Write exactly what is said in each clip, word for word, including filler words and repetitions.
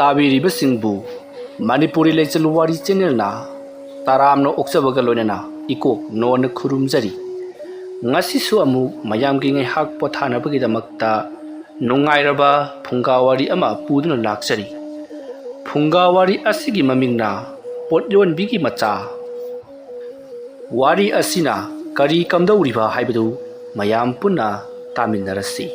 ꯇꯥꯕꯤꯔꯤꯕꯁꯤꯡꯕꯨ ꯃꯅꯤꯄꯨꯔꯤ ꯂꯩꯆꯠ ꯋꯥꯔꯤ ꯆꯦꯅꯦꯜꯅ ꯇꯔꯥꯝꯅ ꯑꯣꯛꯆꯕꯒ ꯂꯣꯏꯅꯅ ꯏꯀꯣꯛ ꯅꯣꯟꯅ ꯈꯨꯔꯨꯝꯖꯔꯤ꯫ ꯉꯁꯤꯁꯨ ꯑꯃꯨꯛ ꯃꯌꯥꯝꯒꯤ ꯉꯥꯏꯍꯥꯛ ꯄꯣꯊꯥꯅꯕꯒꯤꯗꯃꯛꯇ ꯅꯨꯡꯉꯥꯏꯔꯕ ꯐꯨꯡꯒꯥ ꯋꯥꯔꯤ ꯑꯃ ꯄꯨꯗꯨꯅ ꯂꯥꯛꯆꯔꯤ꯫ ꯐꯨꯡꯒꯥ ꯋꯥꯔꯤ ꯑꯁꯤꯒꯤ ꯃꯃꯤꯡꯅ ꯄꯣꯠ ꯌꯣꯟꯕꯤꯒꯤ ꯃꯆꯥ꯫ ꯋꯥꯔꯤ ꯑꯁꯤꯅ ꯀꯔꯤ ꯀꯝꯗꯧꯔꯤꯕ ꯍꯥꯏꯕꯗꯨ ꯃꯌꯥꯝ ꯄꯨꯟꯅ ꯇꯥꯃꯤꯟꯅꯔꯁꯤ꯫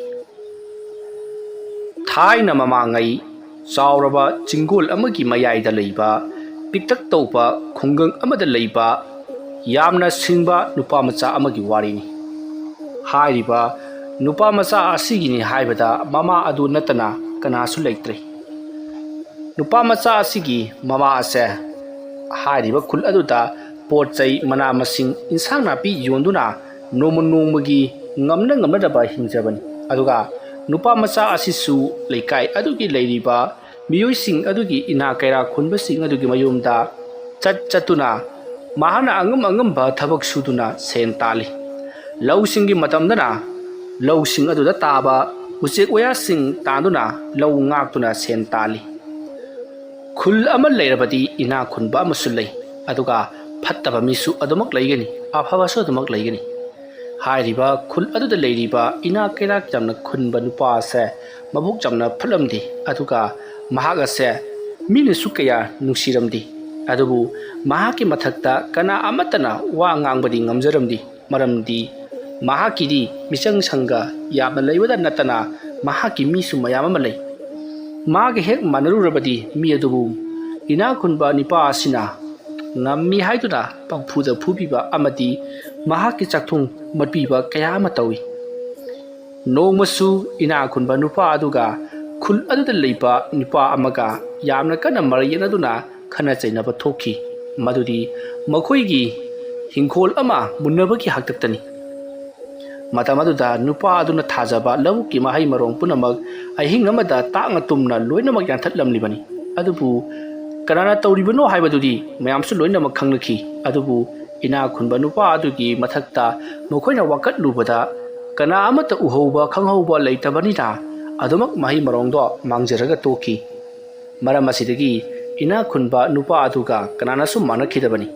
ꯊꯥꯏꯅ ꯃꯃꯥꯡꯉꯩ ꯆꯥꯎꯔꯕ ꯆꯤꯡꯒꯣꯜ ꯑꯃꯒꯤ ꯃꯌꯥꯏꯗ ꯂꯩꯕ ꯄꯤꯛꯇꯛ ꯇꯧꯕ ꯈꯨꯡꯒꯪ ꯑꯃꯗ ꯂꯩꯕ ꯌꯥꯝꯅ ꯁꯤꯡꯕ ꯅꯨꯄꯥ ꯃꯆꯥ ꯑꯃꯒꯤ ꯋꯥꯔꯤꯅꯤ꯫ ꯍꯥꯏꯔꯤꯕ ꯅꯨꯄꯥ ꯃꯆꯥ ꯑꯁꯤꯒꯤꯅꯤ ꯍꯥꯏꯕꯗ ꯃꯃꯥ ꯑꯗꯨ ꯅꯠꯇꯅ ꯀꯅꯥꯁꯨ ꯂꯩꯇ꯭ꯔꯦ꯫ ꯅꯨꯄꯥ ꯃꯆꯥ ꯑꯁꯤꯒꯤ ꯃꯃꯥ ꯑꯁꯦ ꯍꯥꯏꯔꯤꯕ ꯈꯨꯜ ꯑꯗꯨꯗ ꯄꯣꯠ ꯆꯩ, ꯃꯅꯥ ꯃꯁꯤꯡ, ꯏꯟꯁꯥꯡ ꯅꯥꯄꯤ ꯌꯣꯟꯗꯨꯅ ꯅꯣꯡꯃ ꯅꯣꯡꯃꯒꯤ ꯉꯝꯅ ꯉꯝꯅꯗꯕ ꯍꯤꯡꯖꯕꯅꯤ꯫ ꯑꯗꯨꯒ ꯅꯨꯄꯥ ꯃꯆꯥ ꯑꯁꯤꯁꯨ ꯂꯩꯀꯥꯏ ꯑꯗꯨꯒꯤ ꯂꯩꯔꯤꯕ ꯃꯤꯑꯣꯏꯁꯤꯡ ꯑꯗꯨꯒꯤ ꯏꯅꯥ ꯀꯩꯔꯥ ꯈꯨꯟꯕꯁꯤꯡ ꯑꯗꯨꯒꯤ ꯃꯌꯨꯝꯗ ꯆꯠ ꯆꯠꯇꯨꯅ ꯃꯍꯥꯛꯅ ꯑꯉꯝ ꯑꯉꯝꯕ ꯊꯕꯛ ꯁꯨꯗꯨꯅ ꯁꯦꯟ ꯇꯥꯜꯂꯤ꯫ ꯂꯧꯁꯤꯡꯒꯤ ꯃꯇꯝꯗꯅ ꯂꯧꯁꯤꯡ ꯑꯗꯨꯗ ꯇꯥꯕ ꯎꯆꯦꯛ ꯋꯥꯌꯥꯁꯤꯡ ꯇꯥꯟꯗꯨꯅ ꯂꯧ ꯉꯥꯛꯇꯨꯅ ꯁꯦꯟ ꯇꯥꯜꯂꯤ꯫ ꯈꯨꯜ ꯑꯃ ꯂꯩꯔꯕꯗꯤ ꯏꯅꯥ ꯈꯨꯟꯕ ꯑꯃꯁꯨ ꯂꯩ, ꯑꯗꯨꯒ ꯐꯠꯇꯕ ꯃꯤꯁꯨ ꯑꯗꯨꯃꯛ ꯂꯩꯒꯅꯤ, ꯑꯐꯕꯁꯨ ꯑꯗꯨꯃꯛ ꯂꯩꯒꯅꯤ꯫ ꯍꯥꯏꯔꯤꯕ ꯈꯨꯜ ꯑꯗꯨꯗ ꯂꯩꯔꯤꯕ ꯏꯅꯥ ꯀꯩꯔꯥꯛ ꯌꯥꯝꯅ ꯈꯨꯟꯕ ꯅꯨꯄꯥ ꯑꯁꯦ ꯃꯕꯨꯛ ꯌꯥꯝꯅ ꯐꯠꯂꯝꯗꯦ, ꯑꯗꯨꯒ ꯃꯍꯥꯛ ꯑꯁꯦ ꯃꯤꯅꯁꯨ ꯀꯌꯥ ꯅꯨꯡꯁꯤꯔꯝꯗꯦ꯫ ꯑꯗꯨꯕꯨ ꯃꯍꯥꯛꯀꯤ ꯃꯊꯛꯇ ꯀꯅꯥ ꯑꯃꯠꯇꯅ ꯋꯥ ꯉꯥꯡꯕꯗꯤ ꯉꯝꯖꯔꯝꯗꯦ, ꯃꯔꯝꯗꯤ ꯃꯍꯥꯛꯀꯤꯗꯤ ꯃꯤꯆꯪ ꯁꯪꯒ ꯌꯥꯝꯅ ꯂꯩꯕꯗ ꯅꯠꯇꯅ ꯃꯍꯥꯛꯀꯤ ꯃꯤꯁꯨ ꯃꯌꯥꯝ ꯑꯃ ꯂꯩ꯫ ꯃꯥꯒ ꯍꯦꯛ ꯃꯥꯟꯅꯔꯨꯔꯕꯗꯤ ꯃꯤ ꯑꯗꯨꯕꯨ ꯏꯅꯥꯛ ꯈꯨꯟꯕ ꯅꯨꯄꯥ ꯑꯁꯤꯅ ꯉꯝꯃꯤ ꯍꯥꯏꯗꯨꯅ ꯄꯪꯐꯨꯗ ꯐꯨꯕꯤꯕ ꯑꯃꯗꯤ ꯃꯍꯥꯛꯀꯤ ꯆꯥꯛꯊꯨꯡ ꯃꯠꯄꯤꯕ ꯀꯌꯥ ꯑꯃ ꯇꯧꯏ꯫ ꯅꯣꯡꯃꯁꯨ ꯏꯅꯥꯛ ꯈꯨꯟꯕ ꯅꯨꯄꯥ ꯑꯗꯨꯒ ꯈꯨꯜ ꯑꯗꯨꯗ ꯂꯩꯕ ꯅꯨꯄꯥ ꯑꯃꯒ ꯌꯥꯝꯅ ꯀꯟꯅ ꯃꯔꯩ ꯌꯦꯠꯅꯗꯨꯅ ꯈꯠꯅ ꯆꯩꯅꯕ ꯊꯣꯛꯈꯤ꯫ ꯃꯗꯨꯗꯤ ꯃꯈꯣꯏꯒꯤ ꯍꯤꯡꯈꯣꯜ ꯑꯃ ꯃꯨꯟꯅꯕꯒꯤ ꯍꯥꯛꯇꯛꯇꯅꯤ꯫ ꯃꯇꯝ ꯑꯗꯨꯗ ꯅꯨꯄꯥ ꯑꯗꯨꯅ ꯊꯥꯖꯕ ꯂꯧꯕꯨꯛꯀꯤ ꯃꯍꯩ ꯃꯔꯣꯡ ꯄꯨꯝꯅꯃꯛ ꯑꯍꯤꯡ ꯑꯃꯗ ꯇꯥꯛꯅ ꯇꯨꯝꯅ ꯂꯣꯏꯅꯃꯛ ꯌꯥꯟꯊꯠꯂꯝꯂꯤꯕꯅꯤ꯫ ꯑꯗꯨꯕꯨ ꯀꯅꯥꯅ ꯇꯧꯔꯤꯕꯅꯣ ꯍꯥꯏꯕꯗꯨꯗꯤ ꯃꯌꯥꯝꯁꯨ ꯂꯣꯏꯅꯃꯛ ꯈꯪꯅꯈꯤ꯫ ꯑꯗꯨꯕꯨ ꯏꯅꯥꯛ ꯈꯨꯟꯕ ꯅꯨꯄꯥ ꯑꯗꯨꯒꯤ ꯃꯊꯛꯇ ꯃꯈꯣꯏꯅ ꯋꯥꯀꯠꯂꯨꯕꯗ ꯀꯅꯥ ꯑꯃꯠꯇ ꯎꯍꯧꯕ ꯈꯪꯍꯧꯕ ꯂꯩꯇꯕꯅꯤꯅ ꯑꯗꯨꯃꯛ ꯃꯍꯩ ꯃꯔꯣꯡꯗꯣ ꯃꯥꯡꯖꯔꯒ ꯇꯣꯛꯈꯤ꯫ ꯃꯔꯝ ꯑꯁꯤꯗꯒꯤ ꯏꯅꯥꯛ ꯈꯨꯟꯕ ꯅꯨꯄꯥ ꯑꯗꯨꯒ ꯀꯅꯥꯅꯁꯨ ꯃꯥꯟꯅꯈꯤꯗꯕꯅꯤ꯫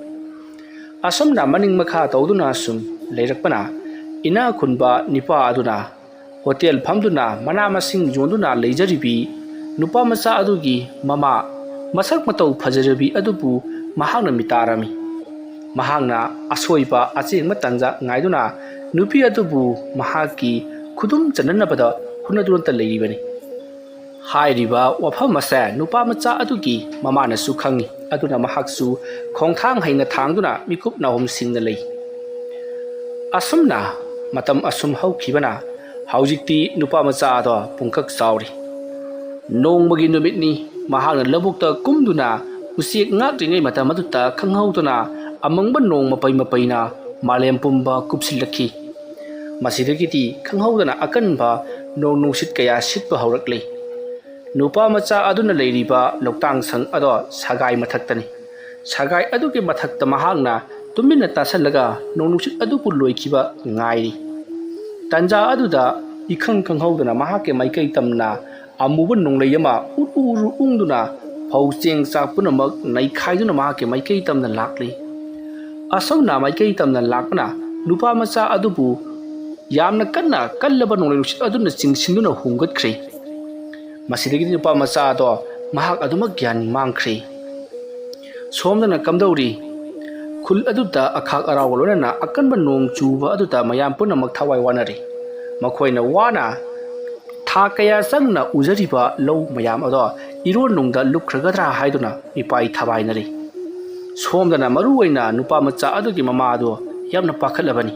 ꯑꯁꯨꯝꯅ ꯃꯅꯤꯡ ꯃꯈꯥ ꯇꯧꯗꯨꯅ ꯁꯨꯝ ꯂꯩꯔꯛꯄꯅ, ꯏꯅꯥꯛ ꯈꯨꯟꯕ ꯅꯨꯄꯥ ꯑꯗꯨꯅ ꯍꯣꯇꯦꯜ ꯐꯝꯗꯨꯅ ꯃꯅꯥ ꯃꯁꯤꯡ ꯌꯣꯟꯗꯨꯅ ꯂꯩꯖꯔꯤꯕꯤ ꯅꯨꯄꯥ ꯃꯆꯥ ꯑꯗꯨꯒꯤ ꯃꯃꯥ, ꯃꯁꯛ ꯃꯇꯧ ꯐꯖꯔꯕꯤ ꯑꯗꯨꯕꯨ ꯃꯍꯥꯛꯅ ꯃꯤꯇꯥꯔꯝꯃꯤ꯫ ꯃꯍꯥꯛꯅ ꯑꯁꯣꯏꯕ ꯑꯆꯦꯟꯕ ꯇꯥꯟꯖꯥ ꯉꯥꯏꯗꯨꯅ ꯅꯨꯄꯤ ꯑꯗꯨꯕꯨ ꯃꯍꯥꯛꯀꯤ ꯈꯨꯗꯨꯝ ꯆꯟꯅꯅꯕꯗ ꯍꯣꯠꯅꯗꯨꯅꯇ ꯂꯩꯔꯤꯕꯅꯤ꯫ ꯍꯥꯏꯔꯤꯕ ꯋꯥꯐꯝ ꯑꯁꯦ ꯅꯨꯄꯥ ꯃꯆꯥ ꯑꯗꯨꯒꯤ ꯃꯃꯥꯅꯁꯨ ꯈꯪꯏ꯫ ꯑꯗꯨꯅ ꯃꯍꯥꯛꯁꯨ ꯈꯣꯡꯊꯥꯡ ꯍꯩꯅ ꯊꯥꯡꯗꯨꯅ ꯃꯤꯀꯨꯞ ꯅꯥꯍꯨꯝꯁꯤꯡꯅ ꯂꯩ꯫ ꯑꯁꯨꯝꯅ ꯃꯇꯝ ꯑꯁꯨꯝ ꯍꯧꯈꯤꯕꯅ ꯍꯧꯖꯤꯛꯇꯤ ꯅꯨꯄꯥ ꯃꯆꯥ ꯑꯗꯣ ꯄꯨꯡꯀꯛ ꯆꯥꯎꯔꯤ꯫ ꯅꯣꯡꯃꯒꯤ ꯅꯨꯃꯤꯠꯅꯤ꯫ ꯃꯍꯥꯛꯅ ꯂꯧꯕꯨꯛꯇ ꯀꯨꯝꯗꯨꯅ ꯎꯆꯦꯛ ꯉꯥꯛꯂꯤꯉꯩ ꯃꯇꯝ ꯑꯗꯨꯗ ꯈꯪꯍꯧꯗꯅ ꯑꯃꯪꯕ ꯅꯣꯡ ꯃꯄꯩ ꯃꯄꯩꯅ ꯃꯥꯂꯦꯝ ꯄꯨꯝꯕ ꯀꯨꯞꯁꯤꯜꯂꯛꯈꯤ꯫ ꯃꯁꯤꯗꯒꯤꯗꯤ ꯈꯪꯍꯧꯗꯅ ꯑꯀꯟꯕ ꯅꯣꯡ ꯅꯨꯡꯁꯤꯠ ꯀꯌꯥ ꯁꯤꯠꯄ ꯍꯧꯔꯛꯂꯤ꯫ ꯅꯨꯄꯥ ꯃꯆꯥ ꯑꯗꯨꯅ ꯂꯩꯔꯤꯕ ꯂꯧꯇꯥꯡ ꯁꯪ ꯑꯗꯣ ꯁꯒꯥꯏ ꯃꯊꯛꯇꯅꯤ꯫ ꯁꯒꯥꯏ ꯑꯗꯨꯒꯤ ꯃꯊꯛꯇ ꯃꯍꯥꯛꯅ ꯇꯨꯃꯤꯟꯅ ꯇꯥꯁꯜꯂꯒ ꯅꯣꯡ ꯅꯨꯡꯁꯤꯠ ꯑꯗꯨꯕꯨ ꯂꯣꯏꯈꯤꯕ ꯉꯥꯏꯔꯤ꯫ ꯇꯟꯖꯥ ꯑꯗꯨꯗ ꯏꯈꯪ ꯈꯪꯍꯧꯗꯅ ꯃꯍꯥꯛꯀꯤ ꯃꯥꯏꯀꯩ ꯇꯝꯅ ꯑꯃꯨꯕ ꯅꯣꯡꯂꯩ ꯑꯃ ꯎꯔꯨ ꯎꯔꯨ ꯎꯪꯗꯨꯅ ꯐꯧ ꯆꯦꯡ ꯆꯥꯛ ꯄꯨꯝꯅꯃꯛ ꯅꯩꯈꯥꯏꯗꯨꯅ ꯃꯍꯥꯛꯀꯤ ꯃꯥꯏꯀꯩ ꯇꯝꯅ ꯂꯥꯛꯂꯤ꯫ ꯑꯁꯨꯝꯅ ꯃꯥꯏꯀꯩ ꯇꯝꯅ ꯂꯥꯛꯄꯅ ꯅꯨꯄꯥ ꯃꯆꯥ ꯑꯗꯨꯕꯨ ꯌꯥꯝꯅ ꯀꯟꯅ ꯀꯜꯂꯕ ꯅꯣꯡꯂꯩ ꯅꯨꯡꯁꯤꯠ ꯑꯗꯨꯅ ꯆꯤꯡꯁꯤꯟꯗꯨꯅ ꯍꯨꯝꯒꯠꯈ꯭ꯔꯦ꯫ ꯃꯁꯤꯗꯒꯤꯗꯤ ꯅꯨꯄꯥ ꯃꯆꯥ ꯑꯗꯣ ꯃꯍꯥꯛ ꯑꯗꯨꯃꯛ ꯒ꯭ꯌꯥꯟ ꯃꯥꯡꯈ꯭ꯔꯦ꯫ ꯁꯣꯝꯗꯅ ꯀꯝꯗꯧꯔꯤ? ꯈꯨꯜ ꯑꯗꯨꯗ ꯑꯈꯥꯛ ꯑꯔꯥꯎꯒ ꯂꯣꯏꯅꯅ ꯑꯀꯟꯕ ꯅꯣꯡ ꯆꯨꯕ ꯑꯗꯨꯗ ꯃꯌꯥꯝ ꯄꯨꯝꯅꯃꯛ ꯊꯋꯥꯏ ꯋꯥꯅꯔꯤ꯫ ꯃꯈꯣꯏꯅ ꯋꯥꯅ ꯊꯥ ꯀꯌꯥ ꯆꯪꯅ ꯎꯖꯔꯤꯕ ꯂꯧ ꯃꯌꯥꯝ ꯑꯗꯣ ꯏꯔꯣꯟ ꯅꯨꯡꯗ ꯂꯨꯞꯈ꯭ꯔꯒꯗ꯭ꯔꯥ ꯍꯥꯏꯗꯨꯅ ꯃꯤꯄꯥꯏ ꯊꯕꯥꯏꯅꯔꯤ꯫ ꯁꯣꯝꯗꯅ ꯃꯔꯨ ꯑꯣꯏꯅ ꯅꯨꯄꯥ ꯃꯆꯥ ꯑꯗꯨꯒꯤ ꯃꯃꯥ ꯑꯗꯨ ꯌꯥꯝꯅ ꯄꯥꯈꯠꯂꯕꯅꯤ꯫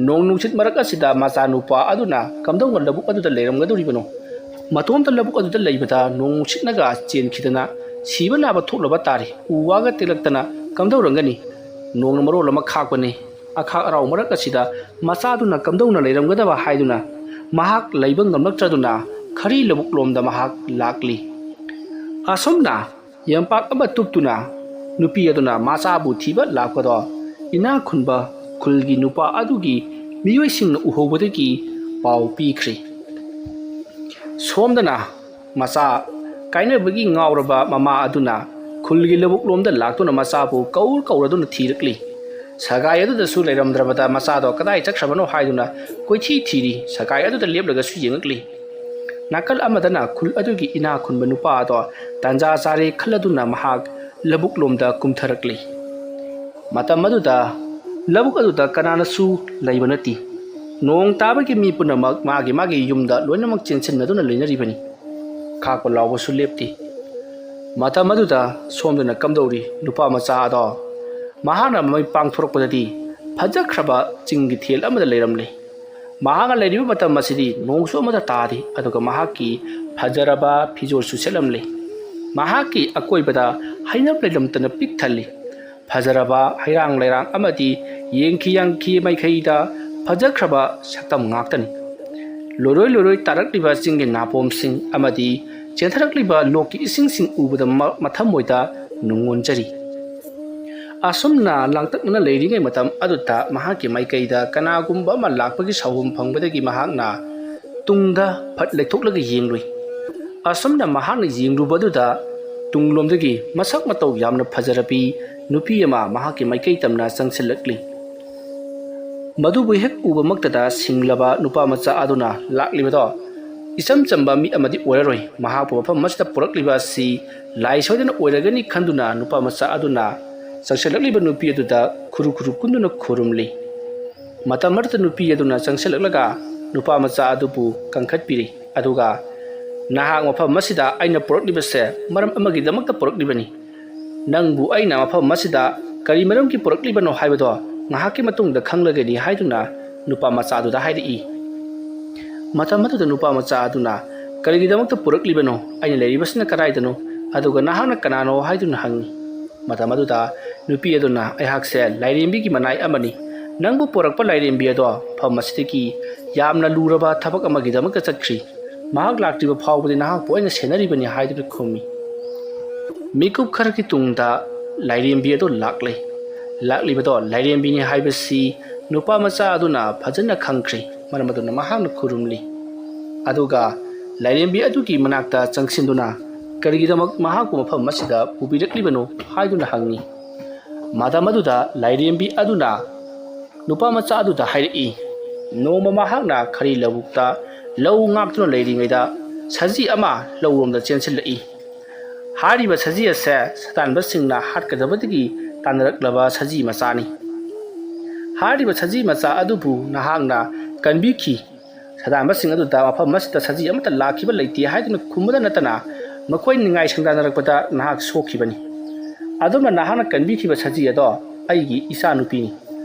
ꯅꯣꯡ ꯅꯨꯡꯁꯤꯠ ꯃꯔꯛ ꯑꯁꯤꯗ ꯃꯆꯥꯅꯨꯄꯥ ꯑꯗꯨꯅ ꯀꯝꯗꯧꯅ ꯂꯧꯕꯨꯛ ꯑꯗꯨꯗ ꯂꯩꯔꯝꯒꯗꯧꯔꯤꯕꯅꯣ? ꯃꯇꯣꯝꯇ ꯂꯧꯕꯨꯛ ꯑꯗꯨꯗ ꯂꯩꯕꯗ ꯅꯣꯡ ꯅꯨꯡꯁꯤꯠꯅꯒ ꯆꯦꯟꯈꯤꯗꯅ ꯁꯤꯕ ꯅꯥꯕ ꯊꯣꯛꯂꯕ ꯇꯥꯔꯦ꯫ ꯎ ꯋꯥꯒ ꯇꯦꯛꯂꯛꯇꯅ ꯀꯝꯗꯧꯔꯝꯒꯅꯤ? ꯅꯣꯡꯅ ꯃꯔꯣꯜ ꯑꯃ ꯈꯥꯛꯄꯅꯤ꯫ ꯑꯈꯥꯛ ꯑꯔꯥꯎ ꯃꯔꯛ ꯑꯁꯤꯗ ꯃꯆꯥꯗꯨꯅ ꯀꯝꯗꯧꯅ ꯂꯩꯔꯝꯒꯗꯕ ꯍꯥꯏꯗꯨꯅ ꯃꯍꯥꯛ ꯂꯩꯕ ꯉꯝꯂꯛꯇ꯭ꯔꯗꯨꯅ ꯈꯔꯤ ꯂꯧꯕꯨꯛ ꯂꯣꯝꯗ ꯃꯍꯥꯛ ꯂꯥꯛꯂꯤ꯫ ꯑꯁꯨꯝꯅ ꯌꯝꯄꯥꯛ ꯑꯃ ꯇꯨꯞꯇꯨꯅ ꯅꯨꯄꯤ ꯑꯗꯨꯅ ꯃꯆꯥꯕꯨ ꯊꯤꯕ ꯂꯥꯛꯄꯗꯣ ꯏꯅꯥꯛ ꯈꯨꯟꯕ ꯈꯨꯜꯒꯤ ꯅꯨꯄꯥ ꯑꯗꯨꯒꯤ ꯃꯤꯑꯣꯏꯁꯤꯡꯅ ꯎꯍꯧꯕꯗꯒꯤ ꯄꯥꯎ ꯄꯤꯈ꯭ꯔꯦ꯫ ꯁꯣꯝꯗꯅ ꯃꯆꯥ ꯀꯥꯏꯅꯕꯒꯤ ꯉꯥꯎꯔꯕ ꯃꯃꯥ ꯑꯗꯨꯅ ꯈꯨꯜꯒꯤ ꯂꯧꯕꯨꯛ ꯂꯣꯝꯗ ꯂꯥꯛꯇꯨꯅ ꯃꯆꯥꯕꯨ ꯀꯧꯔ ꯀꯧꯔꯗꯨꯅ ꯊꯤꯔꯛꯂꯤ꯫ ꯁꯒꯥꯏ ꯑꯗꯨꯗꯁꯨ ꯂꯩꯔꯝꯗ꯭ꯔꯕꯗ ꯃꯆꯥꯗꯣ ꯀꯗꯥꯏ ꯆꯠꯈ꯭ꯔꯕꯅꯣ ꯍꯥꯏꯗꯨꯅ ꯀꯣꯏꯊꯤ ꯊꯤꯔꯤ꯫ ꯁꯒꯥꯏ ꯑꯗꯨꯗ ꯂꯦꯞꯂꯒꯁꯨ ꯌꯦꯡꯉꯛꯂꯤ꯫ ꯅꯥꯀꯜ ꯑꯃꯗꯅ ꯈꯨꯜ ꯑꯗꯨꯒꯤ ꯏꯅꯥ ꯈꯨꯟꯕ ꯅꯨꯄꯥ ꯑꯗꯣ ꯇꯥꯟꯖꯥ ꯆꯥꯔꯦ ꯈꯜꯂꯗꯨꯅ ꯃꯍꯥꯛ ꯂꯧꯕꯨꯛ ꯂꯣꯝꯗ ꯀꯨꯝꯊꯔꯛꯂꯤ꯫ ꯃꯇꯝ ꯑꯗꯨꯗ ꯂꯧꯕꯨꯛ ꯑꯗꯨꯗ ꯀꯅꯥꯅꯁꯨ ꯂꯩꯕ ꯅꯠꯇꯦ꯫ ꯅꯣꯡ ꯇꯥꯕꯒꯤ ꯃꯤ ꯄꯨꯝꯅꯃꯛ ꯃꯥꯒꯤ ꯃꯥꯒꯤ ꯌꯨꯝꯗ ꯂꯣꯏꯅꯃꯛ ꯆꯦꯟꯁꯤꯟꯅꯗꯨꯅ ꯂꯩꯅꯔꯤꯕꯅꯤ꯫ ꯈꯥꯛꯄ ꯂꯥꯎꯕꯁꯨ ꯂꯦꯞꯇꯦ꯫ ꯃꯇꯝ ꯑꯗꯨꯗ ꯁꯣꯝꯗꯅ ꯀꯝꯗꯧꯔꯤ ꯅꯨꯄꯥ ꯃꯆꯥ ꯑꯗꯣ ꯃꯍꯥꯛꯅ ꯃꯃꯤꯠ ꯄꯥꯡꯊꯣꯔꯛꯄꯗꯗꯤ ꯐꯖꯈ꯭ꯔꯕ ꯆꯤꯡꯒꯤ ꯊꯦꯜ ꯑꯃꯗ ꯂꯩꯔꯝꯂꯦ꯫ ꯃꯍꯥꯛꯅ ꯂꯩꯔꯤꯕ ꯃꯇꯝ ꯑꯁꯤꯗꯤ ꯅꯣꯡꯁꯨ ꯑꯃꯠꯇ ꯇꯥꯗꯦ, ꯑꯗꯨꯒ ꯃꯍꯥꯛꯀꯤ ꯐꯖꯔꯕ ꯐꯤꯖꯣꯜꯁꯨ ꯁꯦꯠꯂꯝꯂꯦ꯫ ꯃꯍꯥꯛꯀꯤ ꯑꯀꯣꯏꯕꯗ ꯍꯩꯅꯧ ꯂꯩꯂꯝꯇꯅ ꯄꯤꯛ ꯊꯜꯂꯤ꯫ ꯐꯖꯔꯕ ꯍꯩꯔꯥꯡ ꯂꯩꯔꯥꯡ ꯑꯃꯗꯤ ꯌꯦꯡꯈꯤ ꯌꯥꯡꯈꯤ ꯃꯥꯏꯀꯩꯗ ꯐꯖꯈ꯭ꯔꯕ ꯁꯛꯇꯝ ꯉꯥꯛꯇꯅꯤ꯫ ꯂꯣꯏꯔꯣꯏ ꯂꯣꯏꯔꯣꯏ ꯇꯥꯔꯛꯂꯤꯕ ꯆꯤꯡꯒꯤ ꯅꯥꯄꯣꯝꯁꯤꯡ ꯑꯃꯗꯤ ꯆꯦꯟꯊꯔꯛꯂꯤꯕ ꯂꯣꯛꯀꯤ ꯏꯁꯤꯡꯁꯤꯡ ꯎꯕꯗ ꯃ-, ꯃꯊꯃꯣꯏꯗ ꯅꯨꯡꯉꯣꯟꯖꯔꯤ꯫ ꯑꯁꯨꯝꯅ ꯂꯥꯡꯇꯛꯅꯅ ꯂꯩꯔꯤꯉꯩ ꯃꯇꯝ ꯑꯗꯨꯗ ꯃꯍꯥꯛꯀꯤ ꯃꯥꯏꯀꯩꯗ ꯀꯅꯥꯒꯨꯝꯕ ꯑꯃ ꯂꯥꯛꯄꯒꯤ ꯁꯥꯎꯍꯨꯝ ꯐꯪꯕꯗꯒꯤ ꯃꯍꯥꯛꯅ ꯇꯨꯡꯗ ꯐꯠ ꯂꯩꯊꯣꯛꯂꯒ ꯌꯦꯡꯂꯨꯏ꯫ ꯑꯁꯨꯝꯅ ꯃꯍꯥꯛꯅ ꯌꯦꯡꯂꯨꯕꯗꯨꯗ ꯇꯨꯡꯂꯣꯝꯗꯒꯤ ꯃꯁꯛ ꯃꯇꯧ ꯌꯥꯝꯅ ꯐꯖꯔꯕꯤ ꯅꯨꯄꯤ ꯑꯃ ꯃꯍꯥꯛꯀꯤ ꯃꯥꯏꯀꯩ ꯇꯝꯅ ꯆꯪꯁꯤꯜꯂꯛꯂꯤ꯫ ꯃꯗꯨꯕꯨ ꯍꯦꯛ ꯎꯕꯃꯛꯇꯗ ꯁꯤꯡꯂꯕ ꯅꯨꯄꯥ ꯃꯆꯥ ꯑꯗꯨꯅ ꯂꯥꯛꯂꯤꯕꯗꯣ ꯏꯆꯝ ꯆꯝꯕ ꯃꯤ ꯑꯃꯗꯤ ꯑꯣꯏꯔꯔꯣꯏ, ꯃꯍꯥꯛꯄꯨ ꯃꯐꯝ ꯑꯁꯤꯗ ꯄꯨꯔꯛꯂꯤꯕ ꯑꯁꯤ ꯂꯥꯏ ꯁꯣꯏꯗꯅ ꯑꯣꯏꯔꯒꯅꯤ ꯈꯟꯗꯨꯅ ꯅꯨꯄꯥ ꯃꯆꯥ ꯑꯗꯨꯅ ꯆꯪꯁꯤꯜꯂꯛꯂꯤꯕ ꯅꯨꯄꯤ ꯑꯗꯨꯗ ꯈꯨꯔꯨ ꯈꯨꯔꯨ ꯀꯨꯟꯗꯨꯅ ꯈꯨꯔꯨꯝꯂꯤ꯫ ꯃꯇꯝ ꯑꯗꯨꯗ ꯅꯨꯄꯤ ꯑꯗꯨꯅ ꯆꯪꯁꯤꯜꯂꯛꯂꯒ ꯅꯨꯄꯥ ꯃꯆꯥ ꯑꯗꯨꯕꯨ ꯀꯟꯈꯠꯄꯤꯔꯤ, ꯑꯗꯨꯒ "ꯅꯍꯥꯛ ꯃꯐꯝ ꯑꯁꯤꯗ ꯑꯩꯅ ꯄꯨꯔꯛꯂꯤꯕꯁꯦ ꯃꯔꯝ ꯑꯃꯒꯤꯗꯃꯛꯇ ꯄꯨꯔꯛꯂꯤꯕꯅꯤ꯫ ꯅꯪꯕꯨ ꯑꯩꯅ ꯃꯐꯝ ꯑꯁꯤꯗ ꯀꯔꯤ ꯃꯔꯝꯒꯤ ꯄꯨꯔꯛꯂꯤꯕꯅꯣ ꯍꯥꯏꯕꯗꯣ ꯉꯥꯏꯍꯥꯛꯀꯤ ꯃꯇꯨꯡꯗ ꯈꯪꯂꯒꯅꯤ" ꯍꯥꯏꯗꯨꯅ ꯅꯨꯄꯥ ꯃꯆꯥ ꯑꯗꯨꯗ ꯍꯥꯏꯔꯛꯏ꯫ ꯃꯇꯝ ꯑꯗꯨꯗ ꯅꯨꯄꯥ ꯃꯆꯥ ꯑꯗꯨꯅ "ꯀꯔꯤꯒꯤꯗꯃꯛꯇ ꯄꯨꯔꯛꯂꯤꯕꯅꯣ? ꯑꯩꯅ ꯂꯩꯔꯤꯕꯁꯤꯅ ꯀꯗꯥꯏꯗꯅꯣ? ꯑꯗꯨꯒ ꯅꯍꯥꯛꯅ ꯀꯅꯥꯅꯣ?" ꯍꯥꯏꯗꯨꯅ ꯍꯪꯉꯤ꯫ ꯃꯇꯝ ꯑꯗꯨꯗ ꯅꯨꯄꯤ ꯑꯗꯨꯅ "ꯑꯩꯍꯥꯛꯁꯦ ꯂꯥꯏꯔꯦꯝꯕꯤꯒꯤ ꯃꯅꯥꯏ ꯑꯃꯅꯤ꯫ ꯅꯪꯕꯨ ꯄꯨꯔꯛꯄ ꯂꯥꯏꯔꯦꯝꯕꯤ ꯑꯗꯣ ꯃꯐꯝ ꯑꯁꯤꯗꯒꯤ ꯌꯥꯝꯅ ꯂꯨꯔꯕ ꯊꯕꯛ ꯑꯃꯒꯤꯗꯃꯛꯇ ꯆꯠꯈ꯭ꯔꯤ꯫ ꯃꯍꯥꯛ ꯂꯥꯛꯇ꯭ꯔꯤꯕ ꯐꯥꯎꯕꯗꯤ ꯅꯍꯥꯛꯄꯨ ꯑꯩꯅ ꯁꯦꯟꯅꯔꯤꯕꯅꯤ" ꯍꯥꯏꯗꯨꯅ ꯈꯨꯝꯃꯤ꯫ ꯃꯤꯀꯨꯞ ꯈꯔꯒꯤ ꯇꯨꯡꯗ ꯂꯥꯏꯔꯦꯝꯕꯤ ꯑꯗꯨ ꯂꯥꯛꯂꯦ꯫ ꯂꯥꯛꯂꯤꯕꯗꯣ ꯂꯥꯏꯔꯦꯝꯕꯤꯅꯤ ꯍꯥꯏꯕꯁꯤ ꯅꯨꯄꯥ ꯃꯆꯥ ꯑꯗꯨꯅ ꯐꯖꯅ ꯈꯪꯈ꯭ꯔꯦ꯫ ꯃꯔꯝ ꯑꯗꯨꯅ ꯃꯍꯥꯛꯅ ꯈꯨꯔꯨꯝꯂꯤ꯫ ꯑꯗꯨꯒ ꯂꯥꯏꯔꯦꯝꯕꯤ ꯑꯗꯨꯒꯤ ꯃꯅꯥꯛꯇ ꯆꯪꯁꯤꯟꯗꯨꯅ ꯀꯔꯤꯒꯤꯗꯃꯛ ꯃꯍꯥꯛꯄꯨ ꯃꯐꯝ ꯑꯁꯤꯗ ꯄꯨꯕꯤꯔꯛꯂꯤꯕꯅꯣ ꯍꯥꯏꯗꯨꯅ ꯍꯪꯉꯤ꯫ ꯃꯇꯝ ꯑꯗꯨꯗ ꯂꯥꯏꯔꯦꯝꯕꯤ ꯑꯗꯨꯅ ꯅꯨꯄꯥ ꯃꯆꯥ ꯑꯗꯨꯗ ꯍꯥꯏꯔꯛꯏ, ꯅꯣꯡꯃ ꯃꯍꯥꯛꯅ ꯈꯔꯤ ꯂꯧꯕꯨꯛꯇ ꯂꯧ ꯉꯥꯛꯇꯨꯅ ꯂꯩꯔꯤꯉꯩꯗ ꯁꯖꯤ ꯑꯃ ꯂꯧꯔꯣꯝꯗ ꯆꯦꯟꯁꯤꯜꯂꯛꯏ꯫ ꯍꯥꯏꯔꯤꯕ ꯁꯖꯤ ꯑꯁꯦ ꯁꯇꯥꯟꯕꯁꯤꯡꯅ ꯍꯥꯠꯀꯗꯕꯗꯒꯤ ꯇꯥꯟꯅꯔꯛꯂꯕ ꯁꯖꯤ ꯃꯆꯥꯅꯤ꯫ ꯍꯥꯏꯔꯤꯕ ꯁꯖꯤ ꯃꯆꯥ ꯑꯗꯨꯕꯨ ꯅꯍꯥꯛꯅ ꯀꯟꯕꯤꯈꯤ꯫ ꯁꯇꯥꯟꯕꯁꯤꯡ ꯑꯗꯨꯗ ꯃꯐꯝ ꯑꯁꯤꯗ ꯁꯖꯤ ꯑꯃꯠꯇ ꯂꯥꯛꯈꯤꯕ ꯂꯩꯇꯦ ꯍꯥꯏꯗꯨꯅ ꯈꯨꯝꯕꯗ ꯅꯠꯇꯅ ꯃꯈꯣꯏꯅ ꯅꯤꯡꯉꯥꯏ ꯁꯪꯗꯥꯅꯔꯛꯄꯗ ꯅꯍꯥꯛ ꯁꯣꯛꯈꯤꯕꯅꯤ꯫ ꯑꯗꯨꯝꯅ ꯅꯍꯥꯛꯅ ꯀꯟꯕꯤꯈꯤꯕ ꯁꯖꯤ ꯑꯗꯣ ꯑꯩꯒꯤ ꯏꯆꯥꯅꯨꯄꯤꯅꯤ꯫